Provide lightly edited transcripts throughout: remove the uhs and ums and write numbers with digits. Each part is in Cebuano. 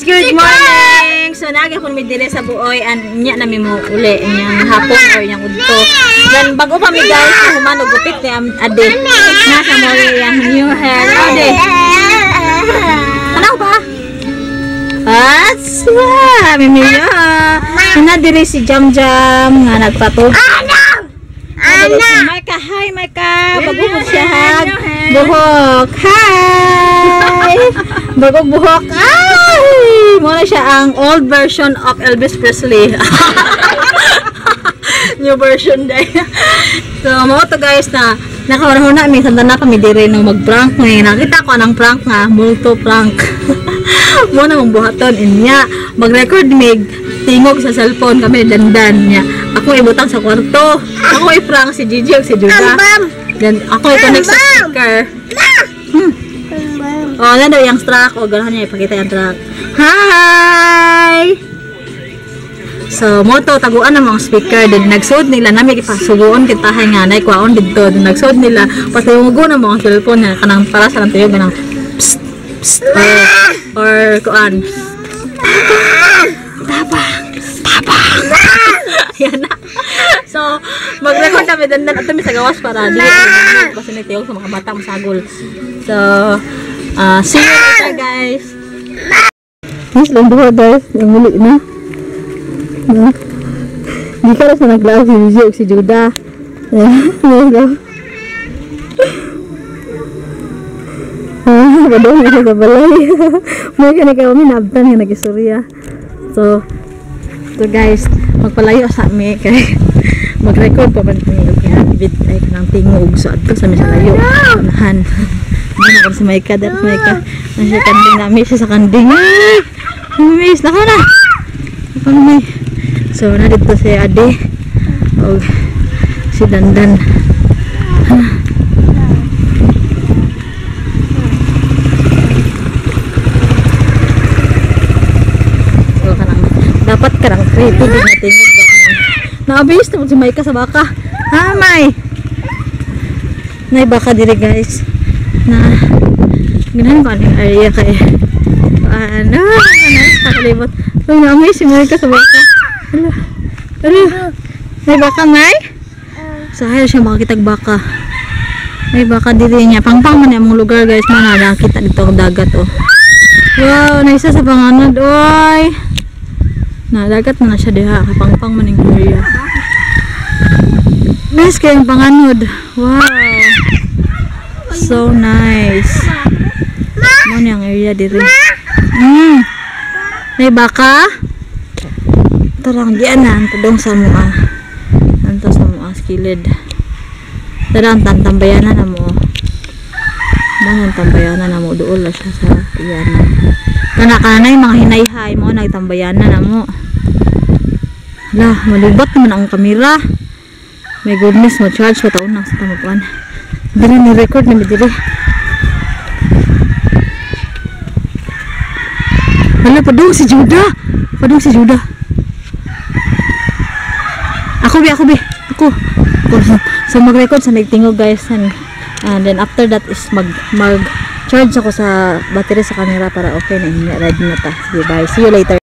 Guys, good morning! So, naagapon mi dire sa Buoy, an nya nami mo uli inyang hapon or inyang udto. Then bago pa mi guys, humano gupit ni ade. Nasa mo yung new hair. Ade. Tanaw ba? Atsa, mimiya. Na dire si Jam Jam nga nagpato. Ano? Si Maika, hi Maika. Bago mo siya hag. Buhok. Hi. Bagong buhok. Ay! Muna siya ang old version of Elvis Presley. New version day. So, mo to guys na nakawarahon na mi sanda na kami dire nang mag-prank ngayon. Nakita ko anang prank nga, multo prank. Mo na mong buhaton inya. Mag-record mig tingog sa cellphone kami dandan niya. Ako ibutang sa kwarto. Ako i-prank si Gigi ug si Judah. Then ako i-connect sa speaker. Oh, ano daw yung truck? O, gano'n niya, ipakita yung truck. Hi! So, moto, taguan ang mga speaker. Then, nagsuod nila, nami ipasuguon kita, hay nga, naikwaon dito. Then, nagsuod nila, patayugo na mga cellphone niya, kanang para sa lang tayo, ganang, psst, psst, or kuan. Tabang! Tabang! Yan na. So, mag-record kami, dandan at kami sa gawas para di, kasi nagtiyog sa mga bata, masagol. So, see you later guys. Yes, lang duha guys. Yung muli na. Hindi ka na sa naglaos si Gigi o si Judah. Padong na siya sa balay. May ka na kami nabtan nga nag-istorya. So guys, magpalayo sa mi kay mag-record pa man vid ay kanang tingog. So adto sa mi sa layo. Unahan. Ano si Maika, dat Maika. Nasa kanding namin siya sa kanding. Ay! Miss, nako na. Nako na. So, na dito si Ade. O, si Dandan. So, kanang, dapat karang creepy din na tingog ba kanang. Naabis naman si Maika sa baka. Ha, May? Nay baka dire guys. Na ganahan ko anong area kay ano nakalibot. Uy, naamay si Maika sa baka. Ala, ala, may baka may? Sahil siya makakitag baka. May baka diri niya. Pangpang man among lugar guys. Mana nakita dito ang dagat oh. Wow, naisa sa panganod oy. Na dagat na siya diha. Pangpang man ang area. Nice kayong panganod. Wow. So nice. Mo ni ang area diri. May baka? Tarang diyan na antodong sa mua. Anto sa mua skilid. Tarang tambayanan na mo. Mo nang tambayanan na mo duol la siya sa iyanan. Kana kanay mga hinayhay mo nagtambayanan na mo. La, malubat naman ang kamera. My goodness, mo charge pa taon nang sa tamuan. Dili ni record na dili. Hala, padung si Judah. Padung si Judah. Ako bi, ako bi. Ako. So mag-record sa nagtingog guys and then after that is mag charge ako sa battery sa camera para okay na ready na ta. Sige, bye. See you later.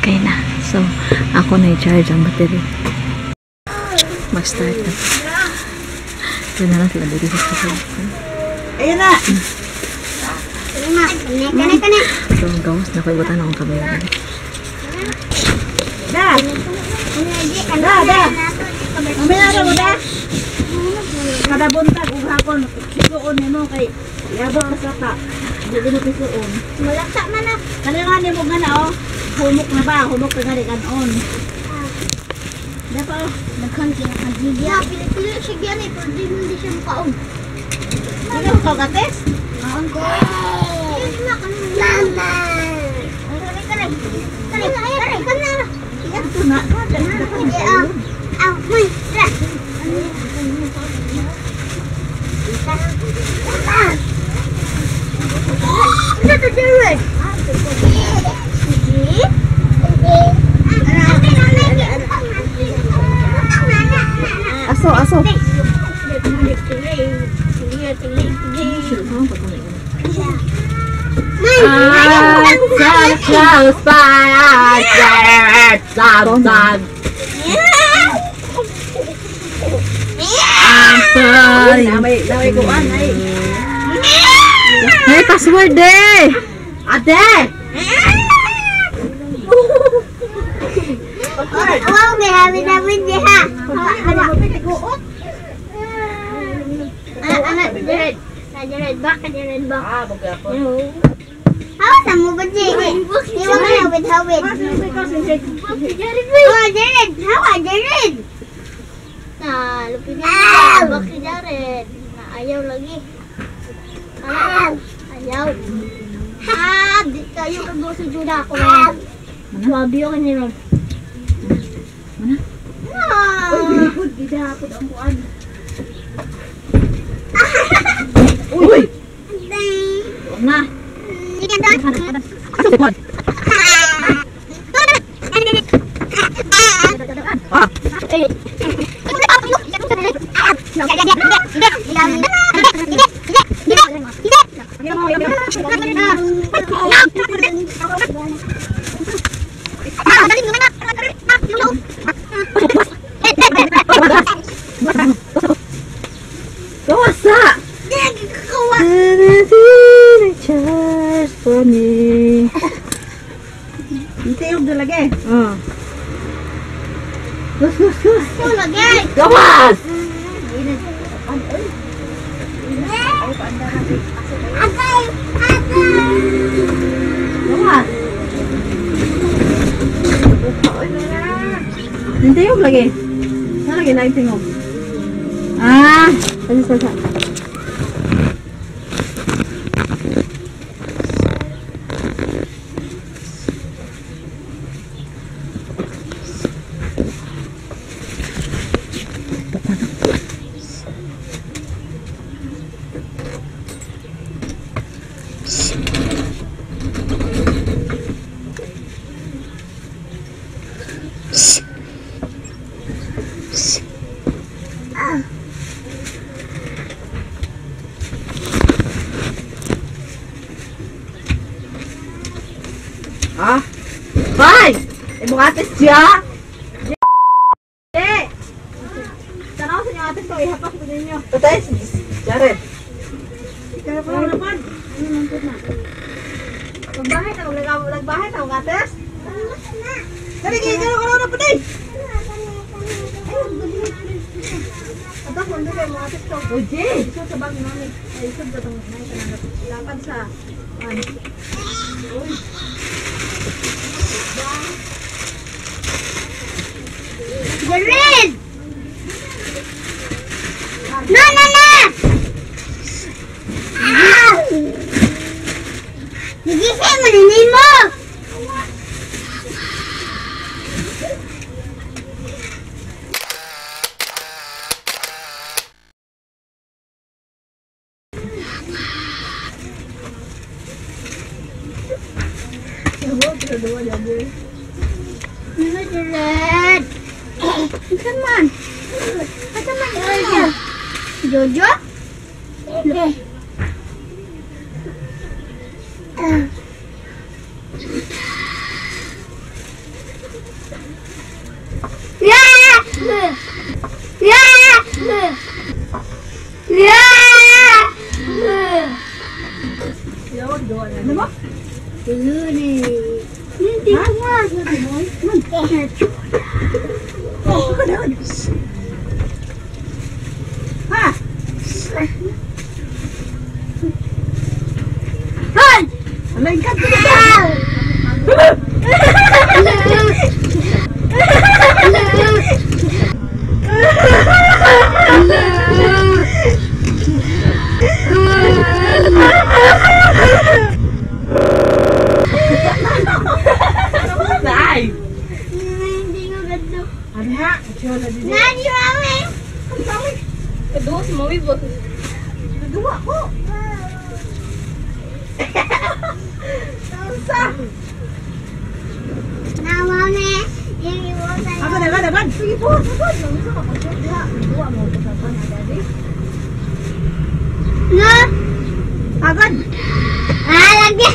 Okay na. So, ako na i-charge ang battery. Mag-start na. Kaya na lang sila dito sa kapag. Ayun na. So, gawas na ko. Ibutan akong kamera. Da. Da, da. Mamaya na mo da. Kada buntag ug hapon, pisuon nimo kay yabot na sa ta. Di mo pisuon. Malaksa man na. Kani nga nimo nga na oh. Humok na ba? Humok ka gani kanon. Da pa oh. Daghan kaya kagigya. Pili-pili siya gani pero di mo di siya makaon. Sige ko kates. Kaon ko. Mama. Kare kare. Kare kare kare. Ito na. Ah, ah, may. Ra. Aso, aso. Naway kuan ay. May password eh! Ate! Wow, may hawid-hawid diha. Ana, Jared. Sa Jared, baka Jared, baka. Ah, bugapon. Hawa sa mo ba, Jay? Di ba ka hawid-hawid? Oh, Jared! Hawa, Jared! Na, lupit na. Baka Jared. Na, ayaw lagi. Ayaw. Ah, di kayo kag sa Juda ako. Swabe ako ni Ron. Mana? Ah. Good, gidapod ang kuan. Uy! Na. Ah! Gawas na! Charge for me. Ite yung dalagay. Oh. Gus, gus, gus. Gawas! Gawas! Nintayog lagi. Saan lagi na tingog? Ah! Sa, sa, sa. Ah! Bye! Imong ates siya! Eh! Tanaw sa inyo ates ko, ihapas ko ninyo. Patay si Jared. Kaya pa naman. Ano nang na? Magbahay na, nagbahay na, ang ates. Dali, gaya, gaya, gaya, na patay! Ato, kung doon kayo mga ates ko. Oje! Isod sa bag ni mami. Ay, isod sa itong lapad sa... Ano? Uy. Jared! No, no, no! Ah! Gigising mo ni mo! Ano, Jared? Saan man? Saan man? Jojo? Okay. Oh, kadagad. Ha? Hoy! Alay ka. Ay! Hindi ko ganda. Ano ha? Nani, mami! Kaduwa si Mami ba? Nagawa ko. Sa. Na, mami! Yung iwasan. Agad, agad, agad. Sige po, agad. Unsa ka pag diha? Duwa mo ko sa pan, daddy. No! Agad. Ah, lagi!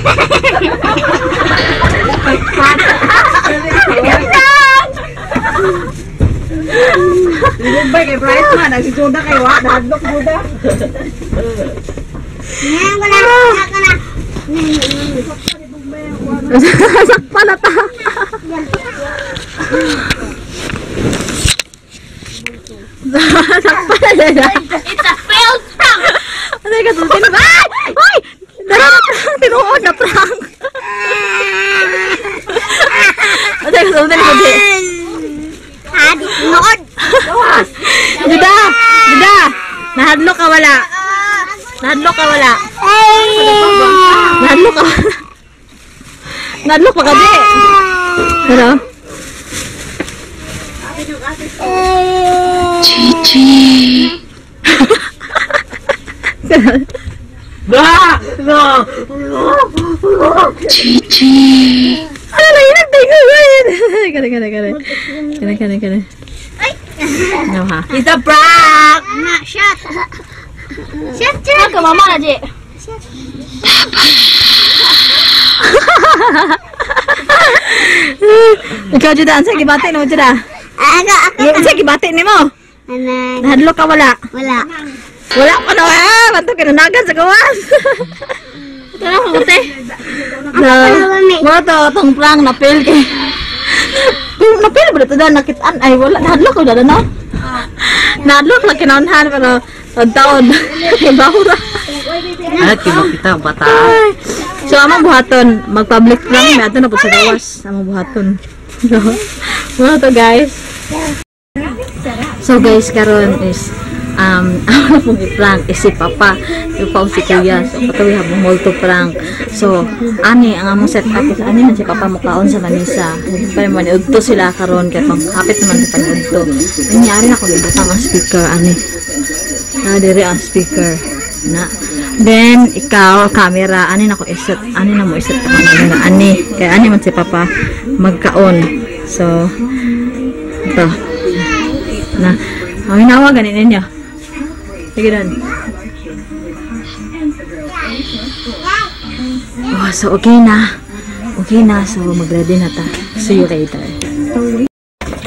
Lumbay kay Bryce man, nagsusuda kay wa, nahadlok buda. Ngayon ko na! Ako na! Sakpa na ta. Sakpa na na. It's a failed prank! Ano ka tultin? Ay! Ay! Dara na prank! Tinuod na prank! Ano ka tultin ko di? Adi, nood! Duda! Duda! Nahadlok ka wala? Nahadlok ka wala? Nahadlok ka wala? Nahadlok pa ka di? Ano? Chichi! Ba! No! Chichi! Ano na yun? Nagtingo yun! Kare, kare, kare. Kare, kare, kare. No, ha? It's a prank! Na, shot! Shot, shot! Ka mama na, Ji. Ikaw, Juda, ang gibati nimo, Juda? Ako, ako. Ang gibati nimo? Ano? Nahadlok ka wala? Wala. Wala pa na, ah! Banto kinanagan sa gawas! Ito na, mabuti. So, mo to, tong prank, na-fail kay. Kung na-fail ba ito na, nakitaan, ay wala, nahadlok ko na, no? Nahadlok lang kinaunhan, pero taon-taon. Ibaw ra. Ay, kita bata. Ay. So, among buhaton, mag-public prank, may ato na po sa gawas. Among buhaton. So, mo to, guys. So, guys, karon is, ako na pong i-prank is si Papa. Yung pa si Kuya. So, patuloy habang multo prank. So, ani, ang among set up is, ani man si Papa mukaon sa lamisa. Pero maniudto sila karon kaya pang kapit naman sa paniudto. Nangyari na ko, ibutang ang speaker, ani. Ah, dire ang speaker. Na. Then, ikaw, camera, ani na ko iset, ani na mo iset ang camera, ani. Kaya ani man si Papa magkaon. So, ito. Na. Ang hinawa, ganin ninyo. Sige doon. Oh, so okay na. Okay na. So, mag-ready na ta. See you later.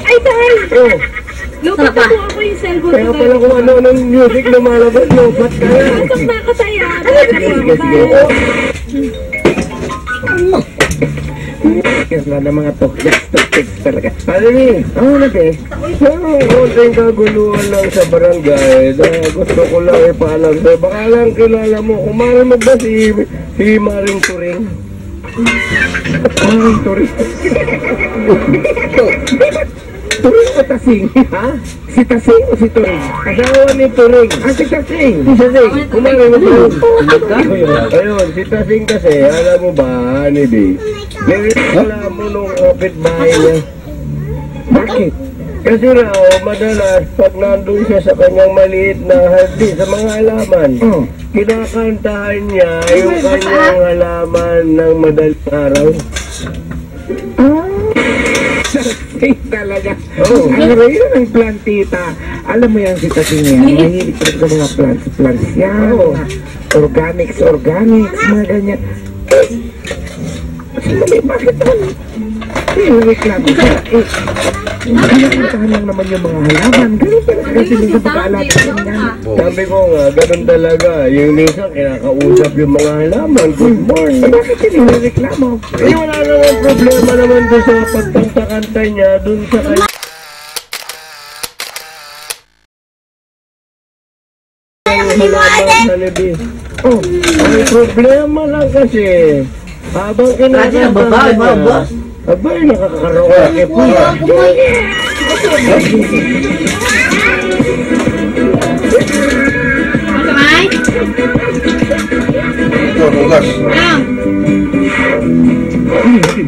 Ay, dahil! Oh, Sarap pa. Ako yung cellphone kaya pala kung ano-anong music lumalabas, lobat ka na. Pasok na ako sa'yo. Sige, sige. Yes, na mga toxic talaga. Ano ni? Ano na te? Ang konting kaguluhan lang sa barangay na gusto ko lang ipaalam sa'yo. Baka lang kilala mo. Kumari mo ba si Maring Turing? Maring Turing? Turing o Tasing? Ha? Si Tasing o si Turing? Asawa ni Turing. Ah, si Tasing. Si Tasing. Kumari mo ba? Ayun, si Tasing kasi, alam mo ba, Honey B? Nireklamo nung kapitbahay niya. Bakit? Kasi raw, madalas, pag nandun siya sa kanyang maliit na hardin, sa mga halaman, kinakantahan niya yung kanyang halaman ng madaling araw. Tasing talaga. Oo. Ano yun ang plantita? Alam mo yan si Tasing yan. Mahilig talaga sa mga plants, plants yan. Oo. Organics, organics, mga ganyan. Eh, sinabi, bakit naman? Eh, reklamo siya. Eh, Pinakantahan lang naman yung mga halaman. Ganun talaga kasi minsan pag-aalaga niya. Sabi ko nga, ganun talaga. Yung minsan, kinakausap yung mga halaman. Good morning. Eh, bakit sinireklamo? Eh, wala naman problema naman doon sa pagkanta-kanta niya, doon sa kanya. Halaman sa libi. Oh, Ang problema lang kasi, habang kinakanta niya, abay, nakakaraoke po.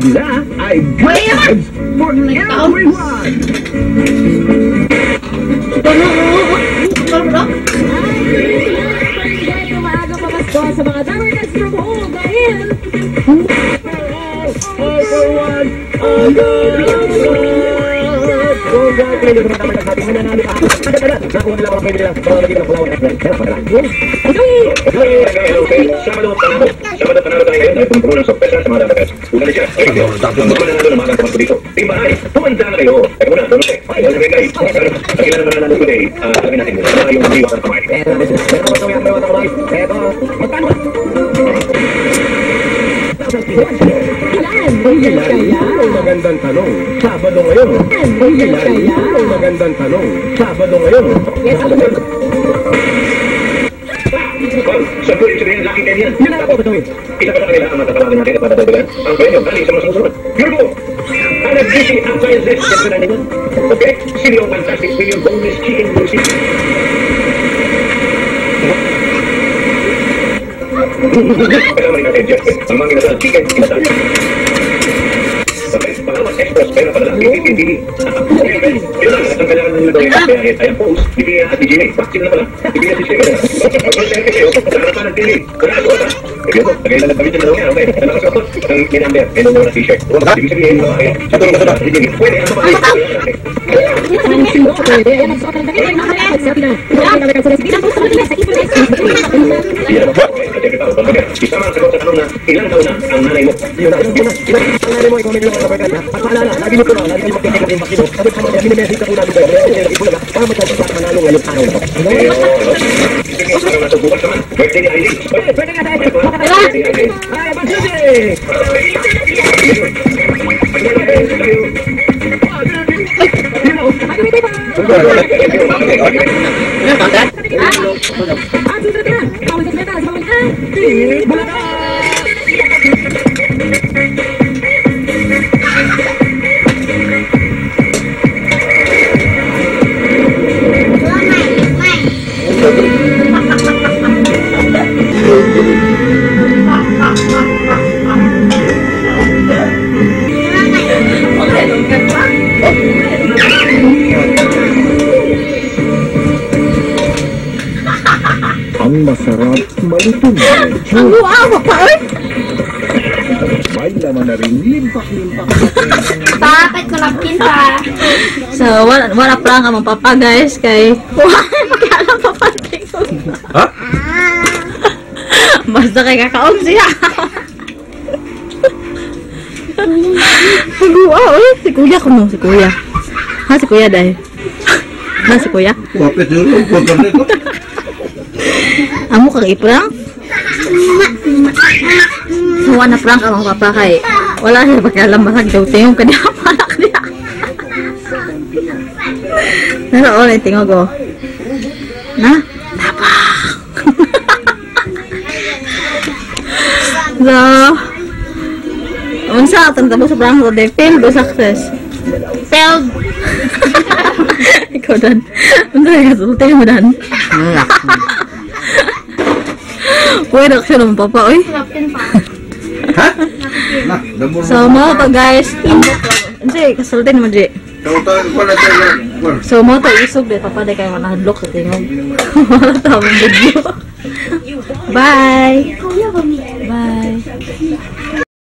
Sila ay good vibes for everyone! Sa mga Dabarkads from home dahil All for one, all good Congratulations sa mga natin. Nanalo ka. Nakuha nila mga pwede nila. Mga naging ng Palawan Express. Kaya pala. Sabado panalo. Sabado panalo tayo ngayon dahil punong-puno ng sorpresa sa mga Dabarkads. Una na siya. Ang mga mananalo na mga pamasko dito. Team Bahay, tumanda na kayo. Teka muna, don't say. Ay, wala guys. Ang ilan na mananalo today, alamin natin muna. Ano yung iwan ng kamay. Magkano ba? Ang magandang tanong. Sabado ngayon. Ang magandang tanong. Sabado ngayon. Sa tuloy sabihin, lucky 10 yan. Yun ang ako gagawin. Isa pa sa kanila ang matatawagan natin at matatawagan ang premyo galing sa mga sumusunod. Here go! Anagbisi Appliances. Okay? Silio Fantastic Premium Boneless Chicken Lucy. Kasama rin natin, Jeff. Ang mga inasal, chicken inasal. Okay, pangalawa, express pera padala, PPPTV. Yun lang, ang kailangan ninyo gawin. Kaya ay ang post ni Pia at ni Jimmy. Sino na pala? Si Pia, si Jimmy. Pag-content kayo, sa harapan ng TV. Kaya, ito, kailangan nagpamit yung dalawa yan, okay? Sa nakasuot ng minamber, may number na t-shirt. Ibig sabihin, okay, sa tulong na si Jimmy, pwede ang babae. Isama ang sagot sa tanong na ilang taon na ang nanay mo. Yun na, ilang ang nanay mo, ikaw may bilang mga barkada. At paalala, lagi nyo po na, lagi kayo mag-take ng inbox nyo. Sabi sa mga minimessage na po namin kayo. Kaya Ibulaga, para magkakaroon sa manalo ngayong araw na to. Bukas naman, birthday ni Aileen. Pwede nga tayo. Birthday ni Aileen. Ay, Tuesday! Ang masarap malutong. Ang wow, pa oy. May laman na rin limpak-limpak. Papet ko napkin pa. So, wala prank ang papa guys kay wala pakialam papa tingog. Ha? Basta kay kakaon siya. Guwa, oy, si kuya kuno, si kuya. Ha, si kuya dai. Ha, si kuya. Wapit yun, ko. Amo kang i-prank? So, wala prank ang papa kay wala siya pakialam basag daw tingog kaniya para kaniya. Pero oh, tingog oh. Na? Tapak. So, unsa atong tabo sa prank today? Failed o success? Failed. Ikaw dan. Unsa kay kasulti mo dan? Uy, reaction naman papa, uy. Napkin pa. Ha? Na, damor. So, mo to guys. Hindi, kasultin mo, G. So, mo to isog, di papa, di kayo manahadlok sa tingog. Wala tawang video. Bye! Bye!